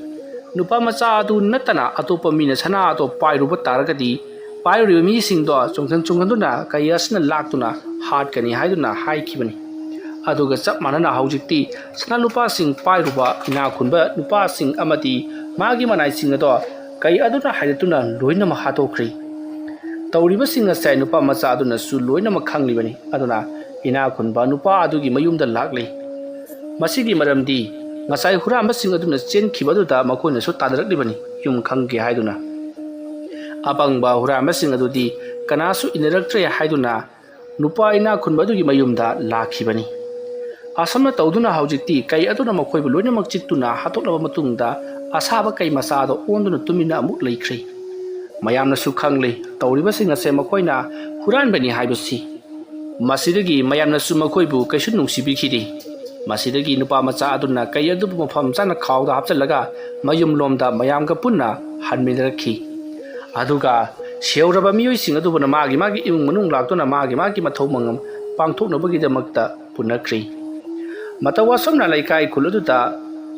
"ꯅꯨꯄꯥ ꯃꯆꯥ ꯑꯗꯨ ꯅꯠꯇꯅ ꯑꯇꯣꯞꯄ ꯃꯤꯅ ꯁꯅꯥ ꯑꯗꯣ ꯄꯥꯏꯔꯨꯕ ꯇꯥꯔꯒꯗꯤ ꯄꯥꯏꯔꯨꯔꯤꯕ ꯃꯤꯁꯤꯡꯗꯣ ꯆꯣꯡꯁꯤꯟ ꯆꯣꯡꯁꯤꯟꯗꯨꯅ ꯀꯩ ꯑꯁꯤꯅ ꯂꯥꯛꯇꯨꯅ ꯍꯥꯠꯀꯅꯤ" ꯍꯥꯏꯗꯨꯅ ꯍꯥꯏꯈꯤꯕꯅꯤ꯫ ꯑꯗꯨꯒ ꯆꯞ ꯃꯥꯟꯅꯅ ꯍꯧꯖꯤꯛꯇꯤ ꯁꯅꯥ ꯂꯨꯄꯥꯁꯤꯡ ꯄꯥꯏꯔꯨꯕ ꯏꯅꯥꯛ ꯈꯨꯟꯕ ꯅꯨꯄꯥꯁꯤꯡ ꯑꯃꯗꯤ ꯃꯥꯒꯤ ꯃꯅꯥꯏꯁꯤꯡ ꯑꯗꯣ ꯀꯩ ꯑꯗꯨꯅ ꯍꯥꯏꯗꯠꯇꯨꯅ ꯂꯣꯏꯅꯃꯛ ꯍꯥꯠꯇꯣꯛꯈ꯭ꯔꯤ꯫ ꯇꯧꯔꯤꯕꯁꯤꯡ ꯑꯁꯦ ꯅꯨꯄꯥ ꯃꯆꯥ ꯑꯗꯨꯅꯁꯨ ꯂꯣꯏꯅꯃꯛ ꯈꯪꯂꯤꯕꯅꯤ꯫ ꯑꯗꯨꯅ ꯏꯅꯥꯛ ꯈꯨꯟꯕ ꯅꯨꯄꯥ ꯑꯗꯨꯒꯤ ꯃꯌꯨꯝꯗ ꯂꯥꯛꯂꯤ꯫ ꯃꯁꯤꯒꯤ ꯃꯔꯝꯗꯤ ꯉꯁꯥꯏ ꯍꯨꯔꯥꯟꯕꯁꯤꯡ ꯑꯗꯨꯅ ꯆꯦꯟꯈꯤꯕ ꯑꯗꯨꯗ ꯃꯈꯣꯏꯅꯁꯨ ꯇꯥꯟꯅꯔꯛꯂꯤꯕꯅꯤ, ꯌꯨꯝ ꯈꯪꯒꯦ ꯍꯥꯏꯗꯨꯅ꯫ ꯑꯄꯪꯕ ꯍꯨꯔꯥꯟꯕꯁꯤꯡ ꯑꯗꯨꯗꯤ ꯀꯅꯥꯁꯨ ꯏꯟꯅꯔꯛꯇ꯭ꯔꯦ ꯍꯥꯏꯗꯨꯅ ꯅꯨꯄꯥ ꯏꯅꯥꯛ ꯈꯨꯟꯕ ꯑꯗꯨꯒꯤ ꯃꯌꯨꯝꯗ ꯂꯥꯛꯈꯤꯕꯅꯤ꯫ ꯑꯁꯨꯝꯅ ꯇꯧꯗꯨꯅ ꯍꯧꯖꯤꯛꯇꯤ ꯀꯩ ꯑꯗꯨꯅ ꯃꯈꯣꯏꯕꯨ ꯂꯣꯏꯅꯃꯛ ꯆꯤꯛꯇꯨꯅ ꯍꯥꯠꯇꯣꯛꯂꯕ ꯃꯇꯨꯡꯗ ꯑꯁꯥꯕ ꯀꯩ ꯃꯆꯥꯗ ꯑꯣꯟꯗꯨꯅ ꯇꯨꯃꯤꯟꯅ ꯑꯃꯨꯛ ꯂꯩꯈ꯭ꯔꯦ꯫ ꯃꯌꯥꯝꯅꯁꯨ ꯈꯪꯂꯦ ꯇꯧꯔꯤꯕꯁꯤꯡ ꯑꯁꯦ ꯃꯈꯣꯏꯅ ꯍꯨꯔꯥꯟꯕꯅꯤ ꯍꯥꯏꯕꯁꯤ꯫ ꯃꯁꯤꯗꯒꯤ ꯃꯌꯥꯝꯅꯁꯨ ꯃꯈꯣꯏꯕꯨ ꯀꯩꯁꯨ ꯅꯨꯡꯁꯤꯕꯤꯈꯤꯗꯦ꯫ ꯃꯁꯤꯗꯒꯤ ꯅꯨꯄꯥ ꯃꯆꯥ ꯑꯗꯨꯅ ꯀꯩ ꯑꯗꯨꯕꯨ ꯃꯐꯝ ꯆꯥꯅ ꯈꯥꯎꯗ ꯍꯥꯞꯆꯤꯜꯂꯒ ꯃꯌꯨꯝꯂꯣꯝꯗ ꯃꯌꯥꯝꯒ ꯄꯨꯟꯅ ꯍꯟꯃꯤꯟꯅꯔꯛꯈꯤ꯫ ꯑꯗꯨꯒ ꯁꯤꯍꯧꯔꯕ ꯃꯤꯑꯣꯏꯁꯤꯡ ꯑꯗꯨꯕꯨꯅ ꯃꯥꯒꯤ ꯃꯥꯒꯤ ꯏꯃꯨꯡ ꯃꯅꯨꯡ ꯂꯥꯛꯇꯨꯅ ꯃꯥꯒꯤ ꯃꯥꯒꯤ ꯃꯊꯧ ꯃꯉꯝ ꯄꯥꯡꯊꯣꯛꯅꯕꯒꯤꯗꯃꯛꯇ ꯄꯨꯅꯈ꯭ꯔꯤ꯫ ꯃꯇꯧ ꯑꯁꯨꯝꯅ ꯂꯩꯀꯥꯏ ꯈꯨꯜ ꯑꯗꯨꯗ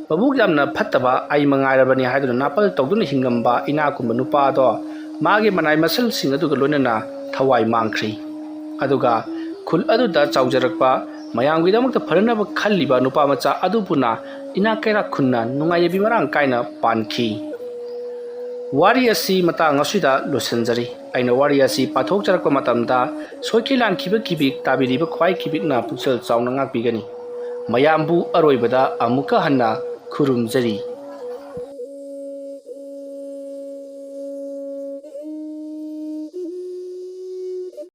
ꯃꯕꯨꯛ ꯌꯥꯝꯅ ꯐꯠꯇꯕ ꯑꯩ ꯃꯉꯥꯏꯔꯕꯅꯤ ꯍꯥꯏꯗꯨꯅ ꯅꯥꯄꯜ ꯇꯧꯗꯨꯅ ꯍꯤꯡꯂꯝꯕ ꯏꯅꯥꯛ ꯈꯨꯟꯕ ꯅꯨꯄꯥ ꯑꯗꯣ ꯃꯥꯒꯤ ꯃꯅꯥꯏ ꯃꯁꯜꯁꯤꯡ ꯑꯗꯨꯒ ꯂꯣꯏꯅꯅ ꯊꯋꯥꯏ ꯃꯥꯡꯈ꯭ꯔꯤ꯫ ꯑꯗꯨꯒ ꯈꯨꯜ ꯑꯗꯨꯗ ꯆꯥꯎꯖꯔꯛꯄ, ꯃꯌꯥꯝꯒꯤꯗꯃꯛꯇ ꯐꯅꯅꯕ ꯈꯜꯂꯤꯕ ꯅꯨꯄꯥ ꯃꯆꯥ ꯑꯗꯨꯕꯨꯅ ꯏꯅꯥꯛ ꯀꯩꯔꯥꯛ ꯈꯨꯟꯅ ꯅꯨꯡꯉꯥꯏ ꯌꯥꯏꯕꯤ ꯃꯔꯥꯡ ꯀꯥꯏꯅ ꯄꯥꯟꯈꯤ꯫ ꯋꯥꯔꯤ ꯑꯁꯤ ꯃꯇꯥꯡ ꯑꯁꯤꯗ ꯂꯣꯏꯁꯤꯟꯖꯔꯤ꯫ ꯑꯩꯅ ꯋꯥꯔꯤ ꯑꯁꯤ ꯄꯥꯊꯣꯛꯆꯔꯛꯄ ꯃꯇꯝꯗ ꯁꯣꯏꯈꯤ ꯂꯥꯟꯈꯤꯕ ꯀꯤꯕꯤꯛ ꯇꯥꯕꯤꯔꯤꯕ ꯈ꯭ꯋꯥꯏ ꯀꯤꯕꯤꯛꯅ ꯄꯨꯛꯆꯦꯜ ꯆꯥꯎꯅ ꯉꯥꯛꯄꯤꯒꯅꯤ꯫ ꯃꯌꯥꯝꯕꯨ ꯑꯔꯣꯏꯕꯗ ꯑꯃꯨꯛꯀ ꯍꯟꯅ ꯈꯨꯔꯨꯝꯖꯔꯤ꯫